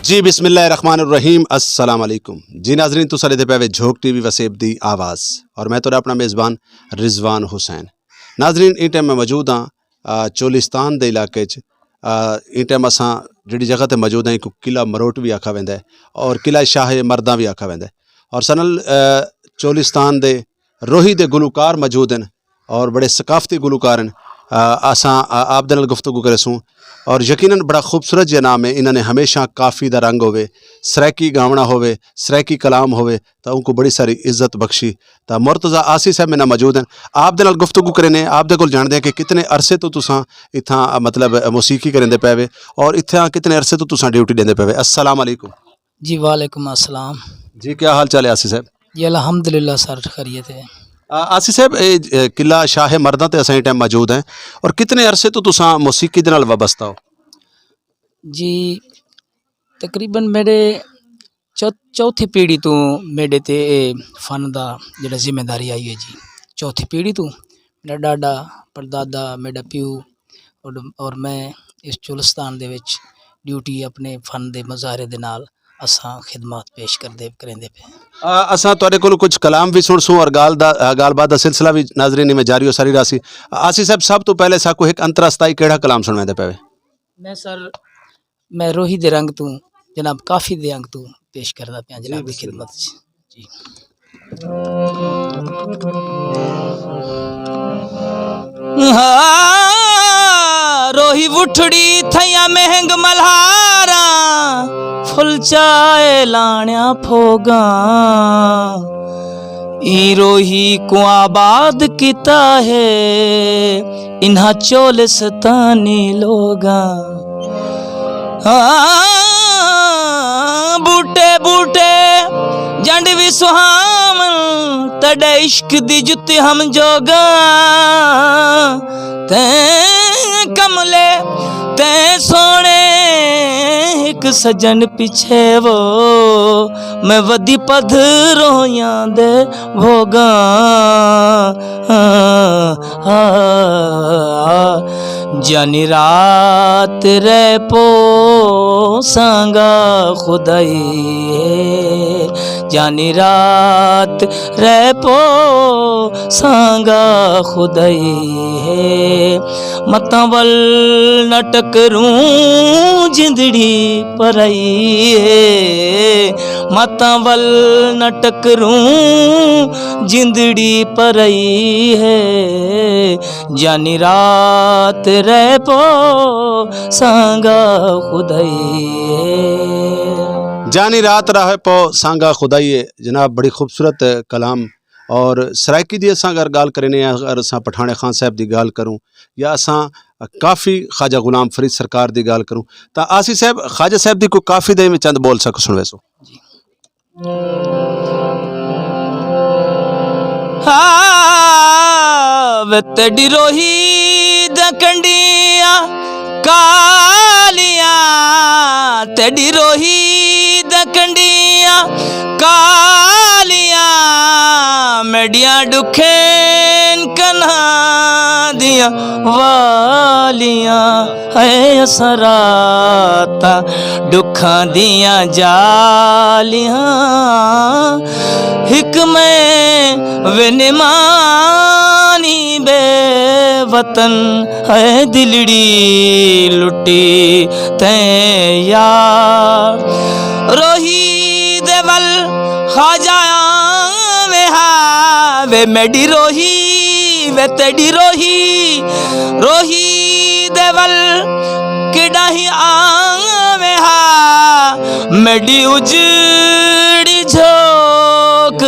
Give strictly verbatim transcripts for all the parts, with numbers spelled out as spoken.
جی، بسم اللہ الرحمن الرحیم۔ السلام علیکم۔ جی ناظرین، تساں دے پے وے جھوک ٹی وی وسیب دی آواز، اور میں تہاڈا اپنا میزبان رضوان حسین۔ ناظرین، این ٹائم میں موجود ہاں، آ، چولستان دے علاقے چ۔ آ، این ٹائم اساں جڑی جگہ تے موجود ہیں، کو قلعہ مروٹ بھی آکھا ویندا ہے اور قلعہ شاہ مرداں بھی آکھا ویندا ہے۔ اور سنل، آ، چولستان دے روہی دے گلوکار موجود ہیں اور بڑے ثقافتی گلوکار ہیں۔ آ، اساں، آ، آپ دے نال گفتگو کرے سوں اور یقیناً بڑا خوبصورت جہاں نام ہے۔ انہاں نے ہمیشہ کافی دا رنگ ہووے، سرائیکی گاونا ہووے، سرائیکی کلام ہووے، تاں ان کو بڑی ساری عزت بخشی۔ تاں مرتضی آسی صاحب میرے نال موجود ہیں، آپ دے نال گفتگو کرے نے، آپ دے کول جاندے ہیں کہ کتنے عرصے تو تساں اتھاں، آ، مطلب، آ، موسیقی کریندے پے وے اور اتھاں کتنے عرصے تو تساں ڈیوٹی دیندے پے وے۔ السلام علیکم۔ جی وعلیکم السلام۔ جی کیا حال چال ہے آسی صاحب؟ جی الحمدللہ سر خیریت ہے۔ آ، آسی صاحب، اے، اے، قلعہ شاہ مرداں تے اساں اس ٹائم موجود ہیں اور کتنے عرصے تو تساں موسیقی دے نال وابستہ ہو؟ جی تقریباً میرے چو-، چوتھی پیڑھی تو میرے تے اے فن دا جڑا ذمہ داری آئی ہے جی۔ چوتھی پیڑھی تو میرا ڈاڈا، پردادا، میرا پیو اور، اور میں اس چولستان دے وچ ڈیوٹی اپنے فن دے مظاہرے دے نال اساں خدمات پیش کردے کریندے پے۔ آ، اساں تہاڈے کولوں کچھ کلام بھی سن سوں اور گال دا، آ، گال بات دا سلسلہ بھی ناظرین میں جاری ہو ساری رہا سی۔ آسی صاحب، سب تو پہلے ساکو ایک انترا ستائی کیڑا کلام سنویندے پے وے؟ میں سر، میں روہی دے رنگ تو جناب کافی دے انگ تو پیش کردا پیاں جناب دی خدمت چ۔ جی۔ ہاں، روہی وٹھڑی تھیا مہنگ ملہاراں، پھل چائے لانیا پھوگاں۔ ای روہی کو آباد کیتا ہے انہاں چولستانی لوگاں۔ ہاں، بوٹے بوٹے جنڈ وی سہاون، تیڈے عشق دی جتی ہم جوگاں۔ تیں کملے، تیں سونے، ایک سجن پیچھے وہ، میں ودی پدھ رویاں دے بھوگاں۔ جانی رات رہ پو سانگا خدائی ہے، جانی رات رہ پو سانگا خدائی ہے۔ متاں ول نہ ٹکروں جندڑی پرائی ہے، متاں ول نہ ٹکروں جندڑی پرائی ہے۔ جانی رات رہ پو سانگا خدائی ہے۔ جانی رات رہ پو سانگا خدائی ہے۔ جناب، بڑی خوبصورت کلام۔ اور سرائیکی دی اساں اگر گال کرنے ہیں، اگر اساں پٹھانے خان صاحب دی گال کروں یا اساں کافی خواجہ غلام فرید سرکار دی گال کروں، تاں آسی صاحب، خواجہ صاحب دی کوئی کافی دے میں چند بول سکو سنوے سو۔ ہاں، وے تیڈی روہی دا کنڈیاں کالیاں، تیڈی روہی دا کنڈیاں کالیاں، میڈیاں ڈکھین کناں دیاں والیاں۔ اے اساں راتاں ڈکھاں دیاں جالیاں، ہک میں ونمانی بے وطن، اے دلڑی لٹی تیں یار۔ روہی دے ول خواجہ آویں ہا، وے میڈی روہی، وے تیڈی روہی، روہی دے ول کڈاہیں آویں ہا، میڈی اجڑی جھوک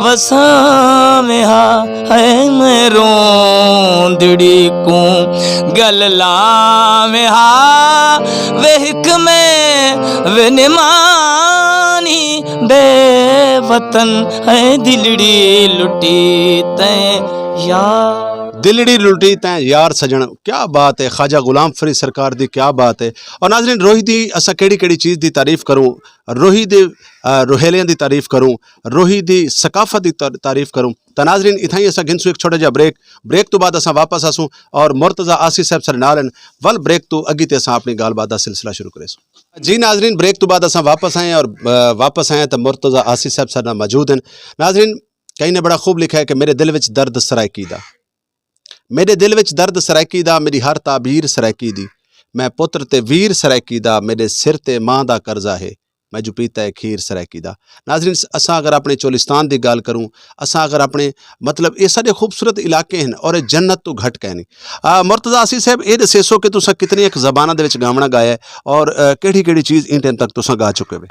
وساویں ہا، اے میں روندڑی کوں گل لاویں ہا، وے ہک میں وے نمانی بے وطن، اے دلڑی لٹی تیں یار۔ دلڑی لٹی تیں یار سجن، کیا بات ہے، خواجہ غلام فرید سرکار دی کیا بات ہے۔ اور ناظرین، روہی دی اساں کیڑی کیڑی چیز دی تعریف کروں، روہی دے، آ، روہیلیاں دی تعریف کروں، روہی دی ثقافت دی تار-، تعریف کروں، تاں ناظرین، اتھاں ہی اساں گھنسوں ایک چھوٹا جہا بریک۔ بریک تو بعد اساں واپس آسوں اور مرتضی آسی صاحب سارے نال ہن۔ ول بریک تو اگی تے اساں اپنی گل بات دا سلسلہ شروع کریسوں۔ جی ناظرین، بریک تو بعد اساں واپس آئے ہیں اور، آ، واپس آئے ہیں تو مرتضی آصف صاحب سارے نال موجود ہیں۔ ناظرین، کہیں نے بڑا خوب لکھا ہے کہ میرے دل وچ درد سرائیکی دا، میرے دل وچ درد سرائیکی دا، میری ہر تعبیر سرائیکی دی۔ میں پتر تے ویر سرائیکی دا، میرے سر تے ماں دا قرضہ ہے، میں جو پیتا ہے کھیر سرائیکی دا۔ ناظرین، اساں اگر اپنے چولستان دی گل کروں، اساں اگر اپنے، مطلب، یہ سارے خوبصورت علاقے ہیں اور یہ جنت تو گھٹ کے نہیں۔ آ، مرتضی آصف صاحب، یہ دسے سو کہ تساں کتنی ایک زباناں دے وچ گاونا گایا ہے اور، آ، کیڑی کیڑی چیز ان ٹائم تک تساں گا چکے ہوئے؟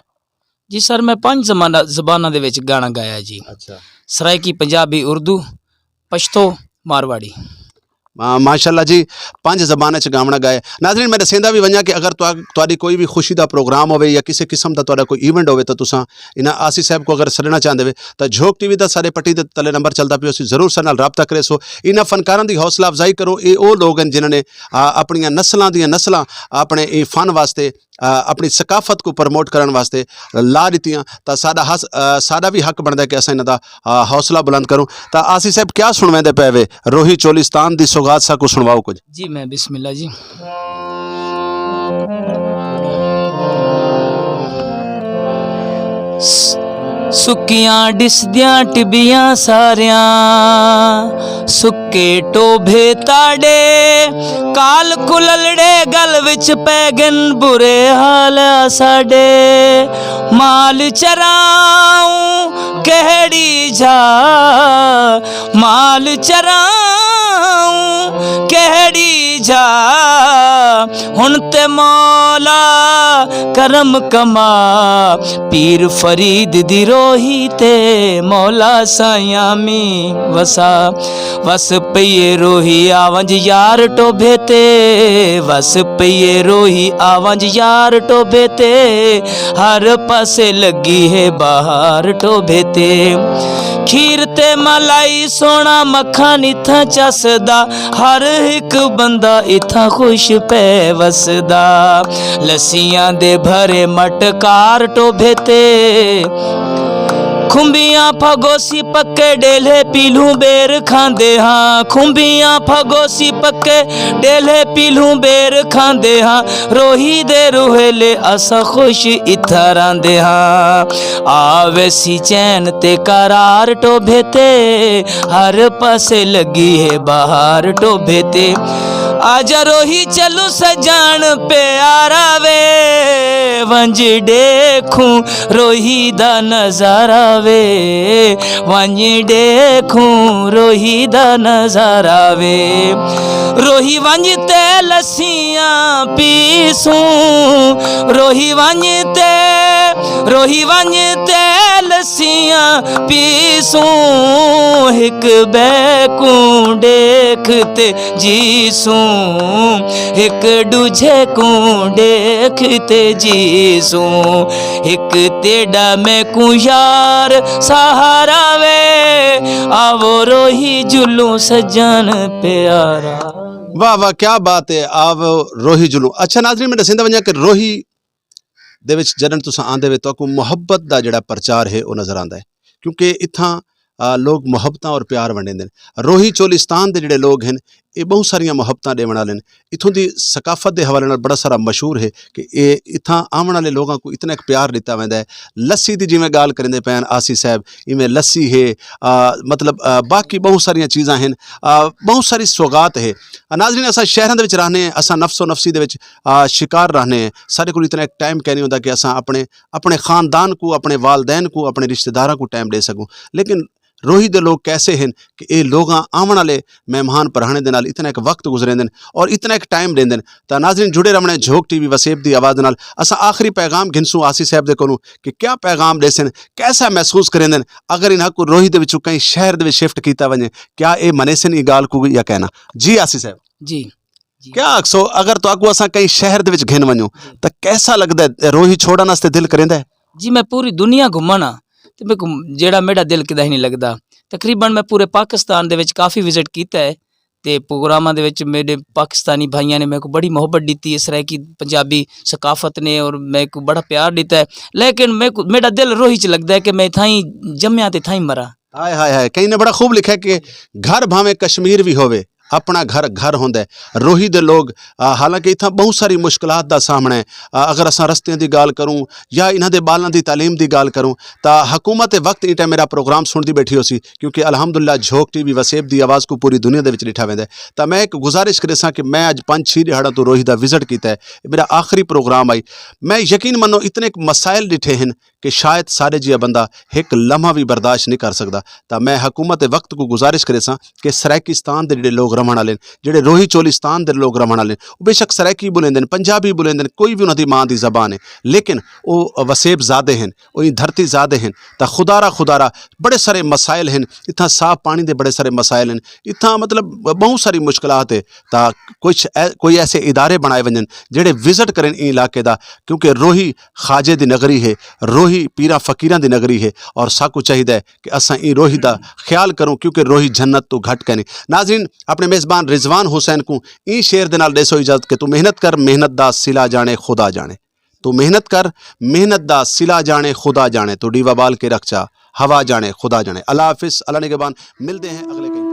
جی سر، میں پنج زباناں، زباناں دے وچ گانا گایا ہے جی۔ اچھا۔ سرائیکی، پنجابی، اردو، پشتو، مارواڑی۔ ما-، ماشاءاللہ جی، پنج زباناں چ گاونا گایا۔ ناظرین، میں دسیندا بھی ونجا کہ اگر تہاڈی کوئی بھی خوشی دا پروگرام ہوے یا کسی قسم دا تہاڈا کوئی ایونٹ ہوے، تو تساں انہاں آصف صاحب کو اگر سڈنا چاہندے وے، تو جھوک ٹی وی دا سارے پٹی دے تلے نمبر چلدا پیو سی، ضرور سارے نال رابطہ کرے سو۔ انہاں فنکاراں دی حوصلہ افزائی کرو۔ اے او لوگ ہیں جنہاں نے، آ، اپنیاں نسلاں دیاں نسلاں اپنے اے فن واسطے، آ، اپنی ثقافت کو پروموٹ کرن واسطے لا دتیاں۔ تا ساڈا حس-، آ، ساڈا بھی حق بندا ہے کہ اساں انہاں دا، آ، حوصلہ بلند کروں۔ تا آصف صاحب، کیا سنویندے پے وے؟ روہی چولستان دی سوغات سا کو سنواؤ کچھ۔ جی، میں بسم اللہ جی۔ س-، سکیاں ڈسدیاں ٹبیاں ساریاں، سکے ٹوبھے تاڑے، کال کللڑے گل وچ پے گن، برے حال آ ساڈے۔ مال چراؤں کہڑی جا، مال چراؤں کہڑی جا، ہن تے مولا کرم کما، پیر فرید دی روہی تے مولا سائیاں می وسا۔ وس پئیے روہی آونج یار ٹوبھے تے، وس پئیے روہی آونج یار ٹوبھے تے، ہر پاسے لگی ہے بہار ٹوبھے تے۔ کھیر تے ملائی سونا مکھن اتھاں چسدا، ہر ایک بندہ اتھاں خوش پے وسدا۔ لسیاں دے بھرے مٹکار ٹوبھے تے، کھمبیاں پھگوسی پکے ڈیلھے پیلوں بیر کھاندے ہاں، کھمبیاں پھگوسی پکے ڈیلھے پیلوں بیر کھاندے ہاں۔ روہی دے روہیلے اساں خوش اتھاں راندے ہاں۔ آوے سی چین تے قرار ٹوبھے تے، ہر پاسے لگی ہے بہار ٹوبھے تے۔ آجا روہی چلو سجان پیارا وے، ونج ڈیکھوں روہی دا نظارہ وے، ونج ڈیکھوں روہی دا نظارہ وے۔ روہی ونج تے لسیاں پیسوں، روہی ونج تے، روہی ونج تے لسیاں پیسوں، ہک بے کوں ڈیکھ تے جیسوں، ہک ڈوجھے کوں ڈیکھ تے جیسوں، ہک تیڈا میں کوں یار سہارا وے، آوو روہی جلوں سجن پیارا۔ واہ واہ، کیا بات ہے۔ آو روہی جلوں۔ اچھا ناظرین، میں دسیندا ونجا کہ روہی دے وچ جدن تساں آندے وے، تہاکوں محبت دا جڑا پرچار ہے، او نظر آندا ہے۔ کیونکہ اتھاں، آ، لوگ محبتاں اور پیار ونڈیندے نے۔ روہی چولستان دے جڑے لوگ ہن، اے بہت ساریاں محبتاں ڈیون والے نے۔ اتھوں دی ثقافت دے حوالے نال بڑا سارا مشہور ہے کہ اے اتھاں آون والے لوگاں کو اتنا ایک پیار دتا ویندا ہے۔ لسی دی جویں گال کریندے پے ہن آسی صاحب، ایویں لسی ہے، آ، مطلب، آ، باقی بہت ساریاں چیزاں ہن، آ، بہت ساری سوغات ہے۔ آ، ناظرین، اساں شہراں دے وچ رہنے ہیں، اساں نفس و نفسی دے وچ، آ، شکار رہنے ہیں۔ ساڈے کول اتنا ایک ٹائم کہہ نہیں ہوندا کہ اساں اپنے، اپنے خاندان کو، اپنے والدین کو، اپنے رشتہ داراں کو ٹائم دے سکوں۔ لیکن روہی دے لوگ کیسے ہن کہ اے لوگاں آون والے مہمان پرہانے دے نال اتنا ایک وقت گزریندن اور اتنا ایک ٹائم دیندن۔ تاں ناظرین، جڑے رہنے جھوک ٹی وی وسیب دی آواز نال۔ اساں آخری پیغام گھنسوں آسی صاحب دے کولوں کہ کیا پیغام دیسن، کیسا محسوس کریندن اگر انہاں کو روہی دے وچوں کہیں شہر دے وچ شفٹ کیتا ونجے؟ کیا اے منیسن ای گال کو یا کہنا؟ جی آسی صاحب۔ جی۔ جی۔ کیا آکھسو، اگر تہاکوں اساں کہیں شہر دے وچ گھن ونجوں، جی۔ تاں کیسا لگدا ہے؟ روہی چھوڑن واسطے دل کریندا ہے؟ جی، میں پوری دنیا گھمنا، تے میرے کو جیڑا میرا دل کدا ہی نہیں لگدا۔ تقریباً میں پورے پاکستان دے وچ کافی وزٹ کیتا ہے، تے پروگراماں دے وچ میرے پاکستانی بھائیاں نے میرے کو بڑی محبت دیتی، اس طرح کی پنجابی ثقافت نے اور میرے کو بڑا پیار دیتا ہے۔ لیکن میرے کو، میرا دل روہی چ لگدا ہے کہ میں تھائیں جمیا تے تھائیں مرا۔ ہائے، ہائے، ہائے۔ کہیں نے بڑا خوب لکھا ہے کہ گھر بھاویں کشمیر بھی ہووے، اپنا گھر گھر ہوندا ہے۔ روہی دے لوگ، آ، حالانکہ اتھاں بہت ساری مشکلات دا سامنا ہے۔ آ، اگر اساں رستیاں دی گال کروں یا انہاں دے بالاں دی تعلیم دی گال کروں، تاں حکومت وقت ایں ٹائم میرا پروگرام سنڑدی بیٹھی ہو سی، کیونکہ الحمدللہ جھوک ٹی وی وسیب دی آواز کو پوری دنیا دے وچ ڈٹھا ویندا ہے۔ تاں میں ایک گزارش کرے ساں کہ میں اج پنج چھ دہاڑاں تو روہی دا وزٹ کیتا ہے، میرا آخری پروگرام آئی۔ میں یقین منو اتنے ایک مسائل ڈٹھے ہیں کہ شاید سارے جیہا بندہ ایک لمحہ بھی برداشت نہیں کر سکدا۔ تاں میں حکومت وقت کو گزارش کرے ساں کہ سرائیکستان دے جڑے لوگ رہن والے ہیں، جڑے روہی چولستان دے لوگ رہن والے ہیں، وہ بے شک سرائیکی بولیندے ہیں، پنجابی بولیندے ہیں، کوئی بھی انہاں دی ماں دی زبان ہے، لیکن وہ وسیب زادے ہیں، وہ دھرتی زادے ہیں۔ تاں خدا را، خدا را، بڑے سارے مسائل ہیں، اتھاں صاف پانی دے بڑے سارے مسائل ہیں، اتھاں مطلب بہت ساری مشکلات ہے۔ تاں کچھ اے-، کوئی ایسے ادارے بنائے ونجن جڑے وزٹ کرن این علاقے دا، کیونکہ روہی خواجے دی نگری ہے، روہی پیراں فقیراں دی نگری ہے، اور ساکو چاہیدا ہے کہ اساں این روہی دا خیال کروں، کیونکہ روہی جنت تو گھٹ کینی۔ ناظرین، اپنے میزبان رضوان حسین کو این شعر دے نال دے سو اجازت کہ تو محنت کر، محنت دا صلہ جانے خدا جانے۔ تو محنت کر، محنت دا صلہ جانے خدا جانے۔ تو ڈیوا بال کے رکھ چا، ہوا جانے خدا جانے۔ اللہ حافظ، اللہ نگہبان، ملتے ہیں اگلے کئی۔